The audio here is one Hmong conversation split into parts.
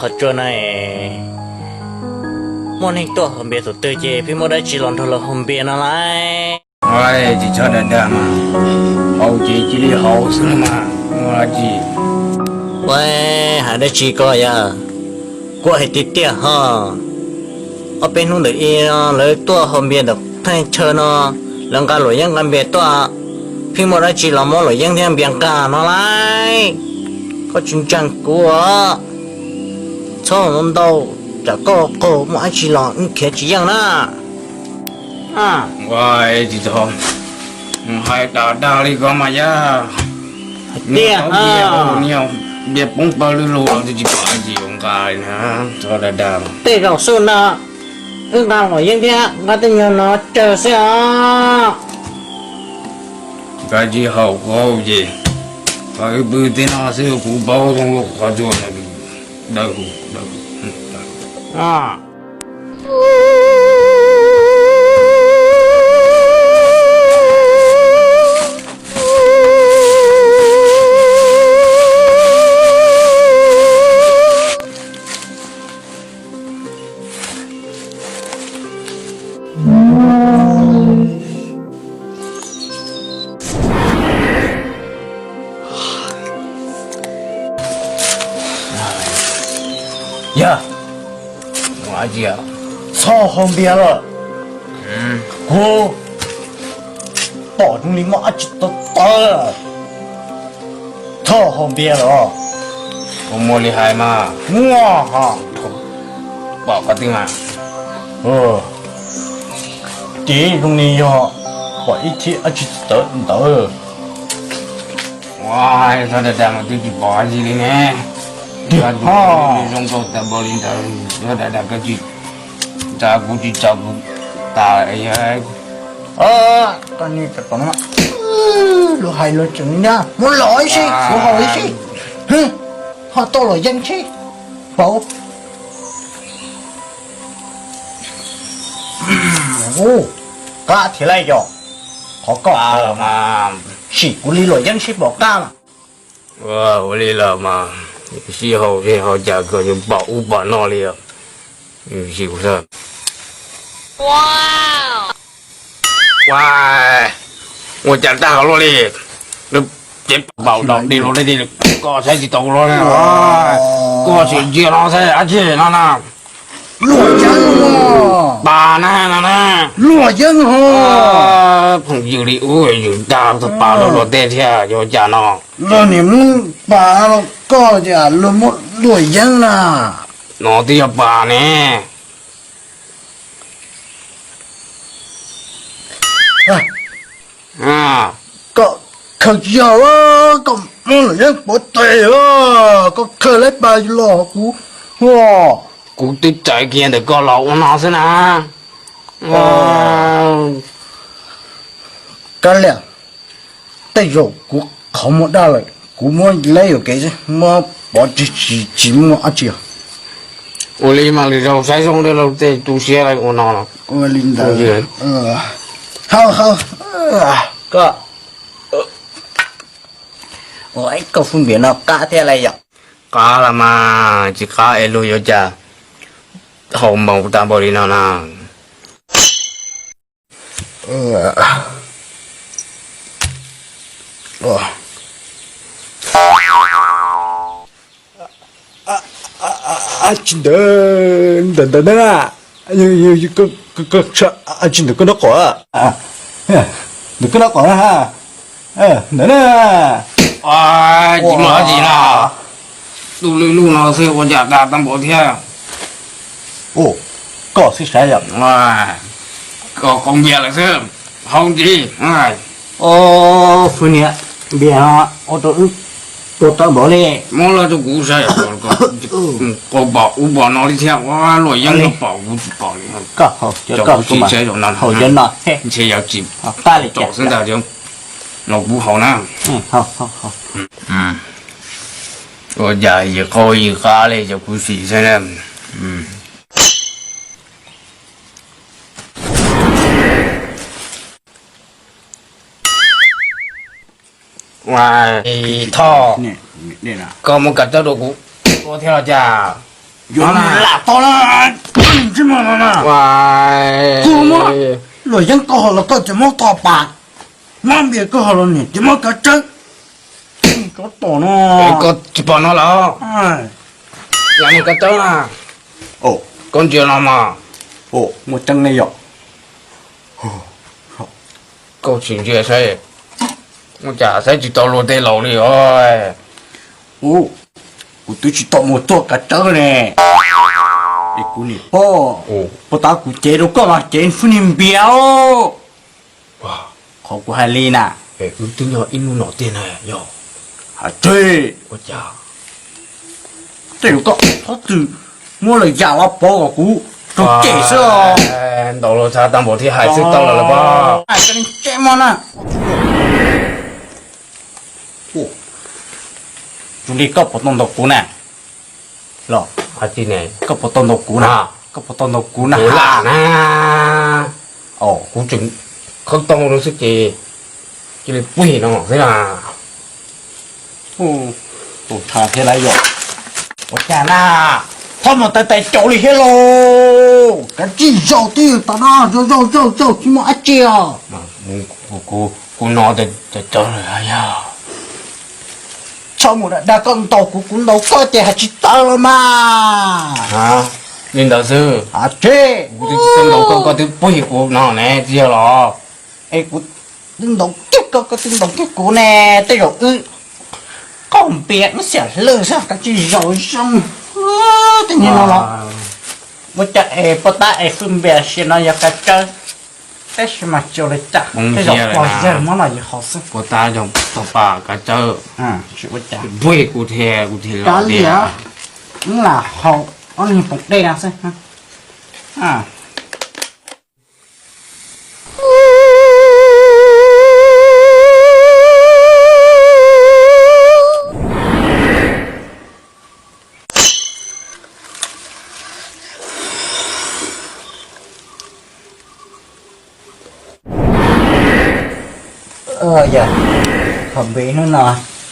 Tsuas na, muaj neeg tuaj haus npias tus twg ces pheej muaj dab tsi los nrog lawv haus npias no lauj? Tsis txhob dag dag mas, haus ces cia li haus xwb mas muaj dab tsi. Ua, hais dab tsi ko yog? Kuv hais tiag tiag ho, ob peb hnub ntawm i lawv tuaj haus npias ntawm thaj chaw no, lawv nqa luam yeeb nqa npias tuaj, pheej muaj dab tsi los muab luam yeeb thiab npias nqa no lauj? Koj tsis ntseeg kuv os. Txhob ntau, tsam koj qaug muaj dab tsi los wb khiav tsis yeej na. Tsis tau, hais dag dag li ko mas yog tiag, npias poob pawg lug lug los twb tsis pom dab tsi yuav nqa li na. Txhob dag dag. Tej zaum xwb no wb nqa luam yeeb thiab nqa tej nyuag no tsawg xwb os. Koj tsis haum kuv haus ces koj wb pw tej no xwb, kuv paub zoo qhov tsua dawb huv. Yog, txhob haus npias lawm. Kuv pom zoo li muaj dab tsi tawv tawv. Txhob haus npias lawm. Kuv muaj li hais mas. Muaj ho. Pom koj twb mas. Ces zoo li yog pom ib thib dab tsi tawv ntawd. Ua, txhob dag dag mas twb tsis pom dab tsi li ne. Tiag ho. Zoo nkauj tag npaum li ntawd, txhob dag dag koj tsis tsa kuv tsis tsa kuv tas. Koj ni, luag hais luag tseem li ntag, muab los ib si, kuv haus ib si. Ho tau luam yeeb seb pauv. Qab thiab lauj yog, qhov koj sim kuv li luam yeeb seb pom qab mas. Ua li los mas sib haus seb ho cas koj yuav pom ub pom no li. Sim kuv xwb. Ua, ua cas tag luaj li, cev paum daus di los li, koj saib tsis tau los. Koj sim ntsia no saib dab tsi no na. Luam yeeb. Pas na no na. Luam yeeb ho. Phooj ywg li ub yws tag tau pas los luag tej thiab yuav cas no. Luag niam muab pas los koj cas luag muab luam yeeb na. No twb yog pas ne. Koj khaws tsis yog, koj muab luam yeeb pov tes, koj khaws lawv pas los kuv. Kuv twb txais kiag ntawm koj los ua no xwb na. Kab liam, tej zaum kuv qhov muag daj lawm, kuv muab lab yuam kev xwb, muab pov tseg tsis muaj dab tsi. Ua li mas lwm zaus saib zoo dab laug tej tu siab ua no los. Ua li ntawd. Hau hau, koj, ua ib kauj fwj npias no qab thiab lawm yom. Qab los mas tsis qab es luag yuav cas haus npaum tag npaum li no na. Ab tsi ntawd, ntawm ntawd na, ab tsi ntawm koj nraub qaum, ntawm koj nraub qaum na, ntawm na. Tsis muaj dab tsi na, tu lwj luj no xwb ua cas dag tag npaum thiab. Koj xwb sav yom. Koj qaug npias lawm xwb, haus ntsis. Fwj niam, npias no ua rau wb tuag tawv npaum li. Muab los rau kuv saib, koj pom ub pom no li thiab, ua luam yeeb koj pom kuv tsis pom li. Koj haus, koj haus, kuv saib zaum no, ntshe yog tsis qab li tsom xwb ntag, no kuv haus na. Ua cas yim qaug yim qab li, cov kuv sim xwb na. Thoj, koj muab kav tawb rau kuv ua thiab los cas? Yuav lam tau na, tsis muaj no na. Kuv muab luam yeeb koj haus los koj tsis muab tho pas, muab npias koj haus los niam tsis muab kav tsawb. Tsov tom no. Koj tsis pom no los? Yam li kav tsawb na. Koj ntsia no mas. Muaj tseeb ne yom. Koj tsis ntsia saib, ua cas saib tsis tau luag tej laus li os. Kuv twb tsis tau mus tuaj kav tsawb ne. Es kuv niam pog, puas tas kuv cev rau koj los cev fwj niag npias os. Qhov kuv hais li na. Wb twb nyob ib hnub no tiag na yog. Hais tseg. Ua cas tej zaum koj txhob txwm muab lawm yam los pov kom kuv raug cem xwb os. Ntaus los txhav tag npaum thiab hais xwb tau lawm los pab. Tsis li koj puas tau ntaus kuv na? Los hais tsis ne, koj puas tau ntaus kuv na? Koj puas tau ntaus kuv na? Kuv lam na. Kuv tseem khawb tau no xwb ces cia li pub no xwb na. Tus tham thiab lawm yom. Ua cas na, txhob mus tais tais caus li thiab lauj. Kav tsij zaum twj ywm tom no, zaum zaum zaum zaum tsis muaj dab tsi os. Kuv no tais tais caus lawm yog. Txhob mus dag dag koj ntaus kuv, kuv ntaus koj ces hais tsis tawv los mas. Li ntawd xwb. Kuv twb tsis ntaus koj, koj twb pub kuv no ne, tsis yog los? Es kuv twb ntaus kiag koj, koj twb ntaus kiag kuv ne, tej zaum wb qaug npias wb xiam hlwb xwb, kav tsij zaum zoo. Tej niag no los ua cas es poj tab es fwj npias sim no yog kav tsawb, tab sis mas tsis ua li cas, tej zaum pog yawg muab los yus haus xwb. Poj tab yog tog pas kav tsawb, ua cas kuv thiaj, kuv thiaj los li. Lam haus ob niag poom dej no xwb. Yog, qhov npis hnub no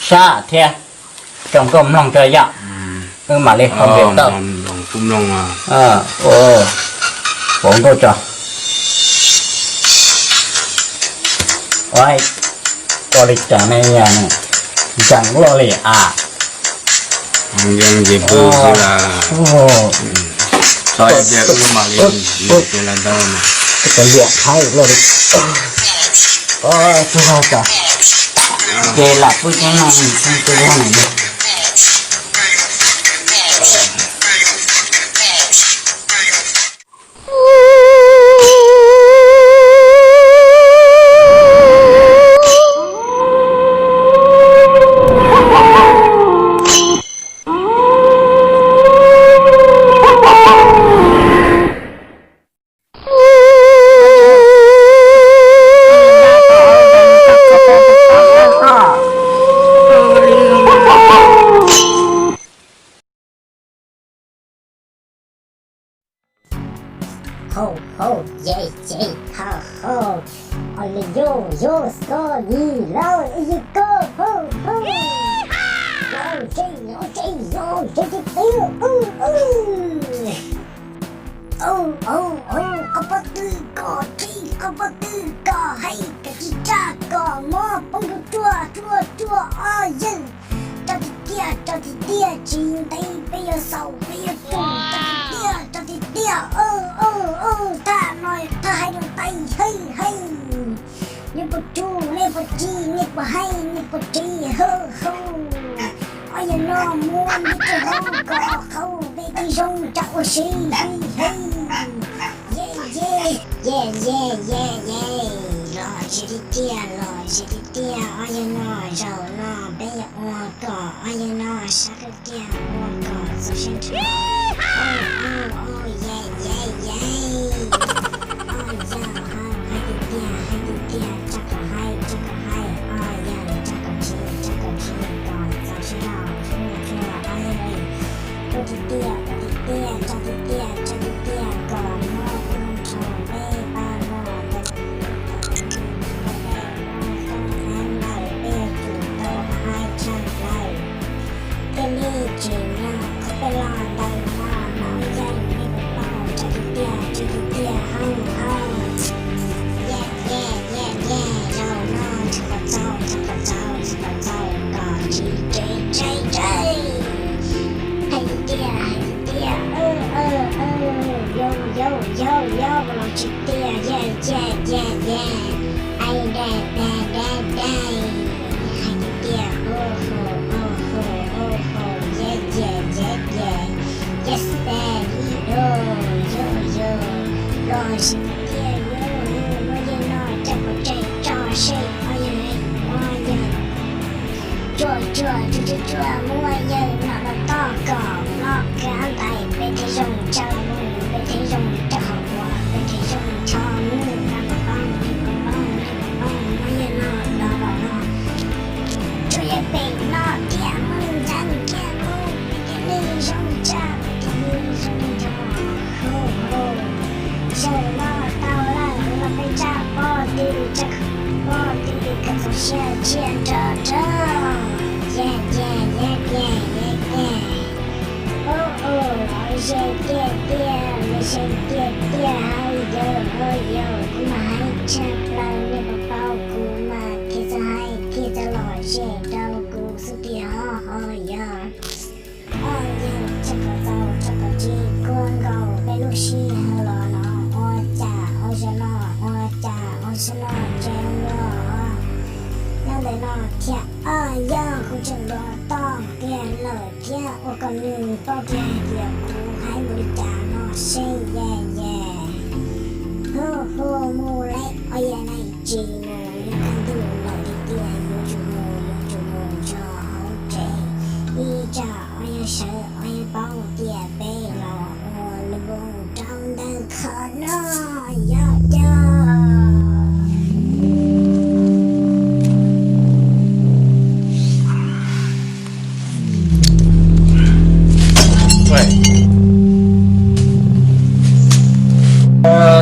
sab thiab, tso nkauj mloog tso yom. Wb mam li qhov npis tau. Pauv nkauj tso. Ua li cas ne, ntseeg luaj li as. Tso tias wb mam li, tias lawv ntau. Koj liam qhaib luaj li. Tub zog tso, ces lam pub cov no xeeb tub zog no. Hau hau, ye ye, ha ha, a le yo yo, so yi lo, yi ko, hau hau, lo ze lo ze lo ze ti ti, u u, au au au, koj pob tw koj tsi, koj pob tw koj hei, koj tsi tsa koj mob poob rua rua rua rua, o yawg. Tso tiag tiag, tso tiag tiag, tsis ntev peb yuav xaus, peb yuav tsum. Tso tiag tiag, tso tiag tiag, thaj no thaj hais rau tais, hej hej. Nej puas tsum, nej puas tsi, nej puas hej, nej puas tsi, hau hau. Ob yawg no muab neb rau hauv kom qhau, peb twb zoo tsa ua si, hej hej. Ye ye, ye ye, ye ye, los ze tiag tiag, los ze tiag tiag, ob yawg no zaum no peb yuav ua kom ob yawg no sab kawg kiag, ua kom txaus siab ntshaw. Au au au, ye ye ye. Ob yawg hais tiag tiag, hais tiag tiag, tso kom hais, tso kom hais, ob yawg tso kom tsis, tso kom tsis, kom txaus siab rau, tsuag tsuag ob yawg li. Ua tiag tiag, ua tiag tiag, tso tiag tiag, tso tiag tiag, kom muab ua nrau peb pab los ntawm ntawm peb ua tau heev lawm, peb yuav tsum tau hais tshaj plaws. Thiaj li tsim nyog qhov peb los ntawm no Tsis tiag, yeah, yeah, yeah, yeah. Ai, dai, dai, dai, dai. Hais tiag tiag, oh ho, oh ho, oh ho, yeah, yeah, yeah, yeah. Yes, daddy, oh, yo, yo. Los sis tiag, yo, yo, muaj yeej no, coj kuv tseem tso seb, oh, yo, oh, yo. Tsuag tsuag tsuag tsuag tsuag, muaj yawg nom los toj kom los kav ntais, peb thiaj zoo tsa mus, peb thiaj zoo rau hauv ua, peb thiaj zoo rau mus, na pom pom, na pom pom, na pom pom, muaj yawg nom los los los. Tsuas yog pem no thiaj mus ntxeev kiag mus, peb thiaj li zoo tsa, peb thiaj li zoo nrog. Hu hu, yawg los tau lawm, los peb tsa pog twg, tsa pog twg kom txaus siab tshiab nrog nrog. Yeah, yeah, yeah, yeah, yeah, yeah. Ub, ub, lawv ze tiag tiag, lawv ze tiag tiag, hais yawg, hais yawg, kuv mas hais tshaj plaws, nej puas paub, kuv mas thiaj txawj hais thiaj txawj lom zem rau kuv xwb tiag, ho ho yog. Oj yawg, txog kom txaus txog kom tsis kuaj nkaus peb lub sij hawm los no, ua cas ua zaum no, ua cas ua zaum no tseem luag. Nyob ntawm no thiab, oj yawg, kuv tseem npau taws kiag lawm thiab, ua kom nws paub kiag hais tias kuv hais mus li cas no seb, yeah, yeah. Hu hu, mus lawm, oj yawg, nej tsis mus, yuav kaj ntug lawm tiag tiag, yuav tsum mus, yuav tsum mus tso hauv tsev. Ib tsam oj yawg sawv, oj yawg paub tias peb los ua lus rau ntawm qhov no, yog yog.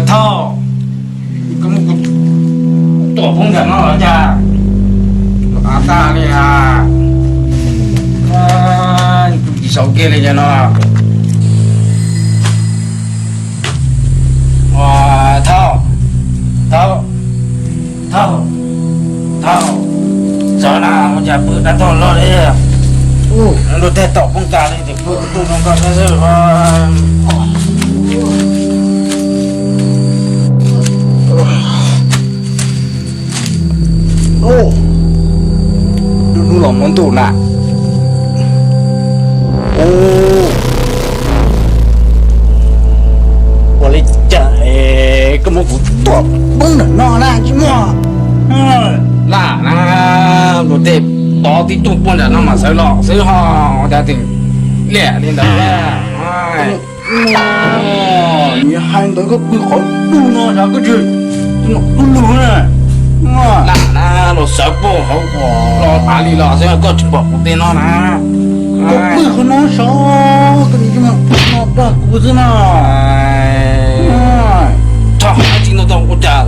Thauj, koj muab kuv tuam poob nram no los cas? Av tag li a, kuv tsis sau kiag li cov no. Thauj, Thauj, Thauj, Thauj, txog na, ua cas pw dab tog loj li. Luag tej tom poob tas li ces pw tuaj rau koj xwb. Lub hnub los muaj ntuj na. Ua li cas koj muab kuv tuam poob nram no na, tsis muaj laj na, luag tej tov tib tug puag nram no mas sawv los xwb ho, cas tseem liam li ntawd. Nws hais ntawd koj pw qhov twg no, koj tsis nom lub lug na. Lam na, los sawv puag hauv los av li los xwb, koj tsis pom kuv tej no na. Koj pw qhov no sav, koj nim tsis mus no dag kuv xwb na. Txhob hais tsis no tau ua cas,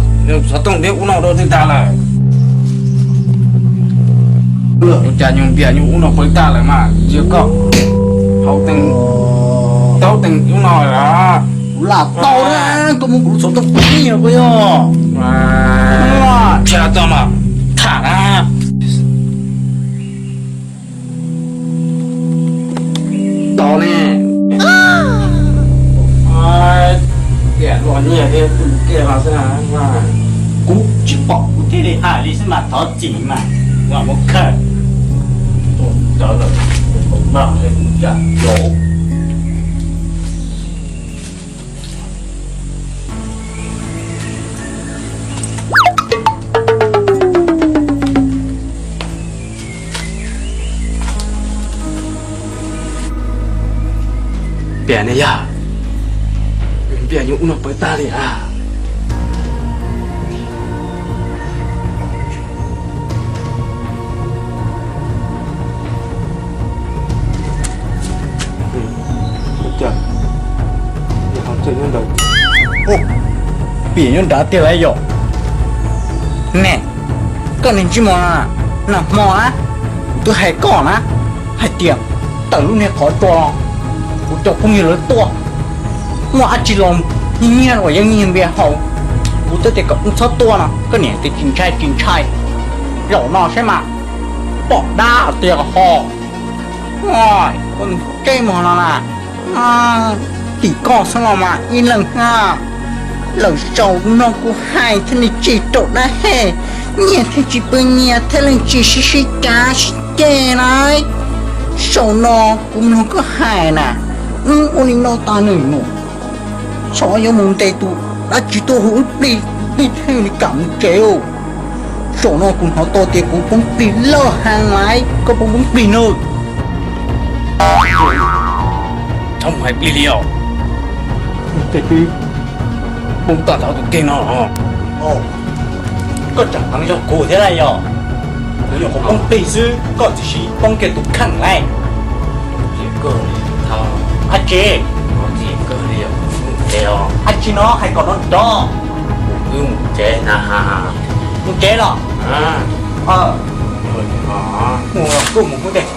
xov tooj thiab ub no rau twg tag lawm. Ua cas nyuag npias nyuag ub no pawv tag lawm mas, yog koj hau teeg, taub teeg ub no lawm. Kuv lam tau na, koj muab kuv lub xov tooj pawv nyiag puas yog? Tsis tau mas tham na. Tau ne. Tiam luag nyiag thiab tus kiag no xwb na. Kuv tsis pom kuv thiaj li hais li xwb mas thov txim mas, vam muab khawm. Tuaj ntawd lawm, kuv mam li mus yam cov. Piam ne yog, npias nyuag ub no pawv tag li a. Piam nyob nrad tiag lauj yom. Ne, koj niag ntsej muag, nag hmo na, kuv twb hais koj na, hais tias tawm lub niag qhov tsua los, kuv cov phooj ywg lawv tuaj, muaj dab tsi los nyiag uas yeej nyiag npias haus, kuv twb tias kom wb txhob tuaj no, koj niam tias tsis ntshai tsis ntshai. Zaum no saib mas, pom dab tiag ho. Koj ntsej muag no na, tim koj xwb los mas ib leeg na. Lawm zaum no kuv hais thiab nws tsis raum dab hej, nyias thiaj tsis pw nyias thiab leej tsis sib sib cav sib ceg lauj. Zaum no kuv mloog koj hais na, wb ua li no tas nws mus, xyov yuav mus ntes tus dab tsi tuaj hu wb plig, plig thiaj li kam mus tsev. Zaum no kuv hnov tau tias kuv poob plig loj heev lauj, koj puas poob plig nawb? Txhob mus hais plig li os. Ces peb poob toj rau tus keg no. Koj tseem hneev yog kuv thiab laj yog? Kuv nyuam qhuav poob plig xwb, koj tsis poob kiag tus kheej lauj. Dab tsi? Dab tsi no hais kom nrov nrov. Mus tsev los? Mus los kuj mus mus tes.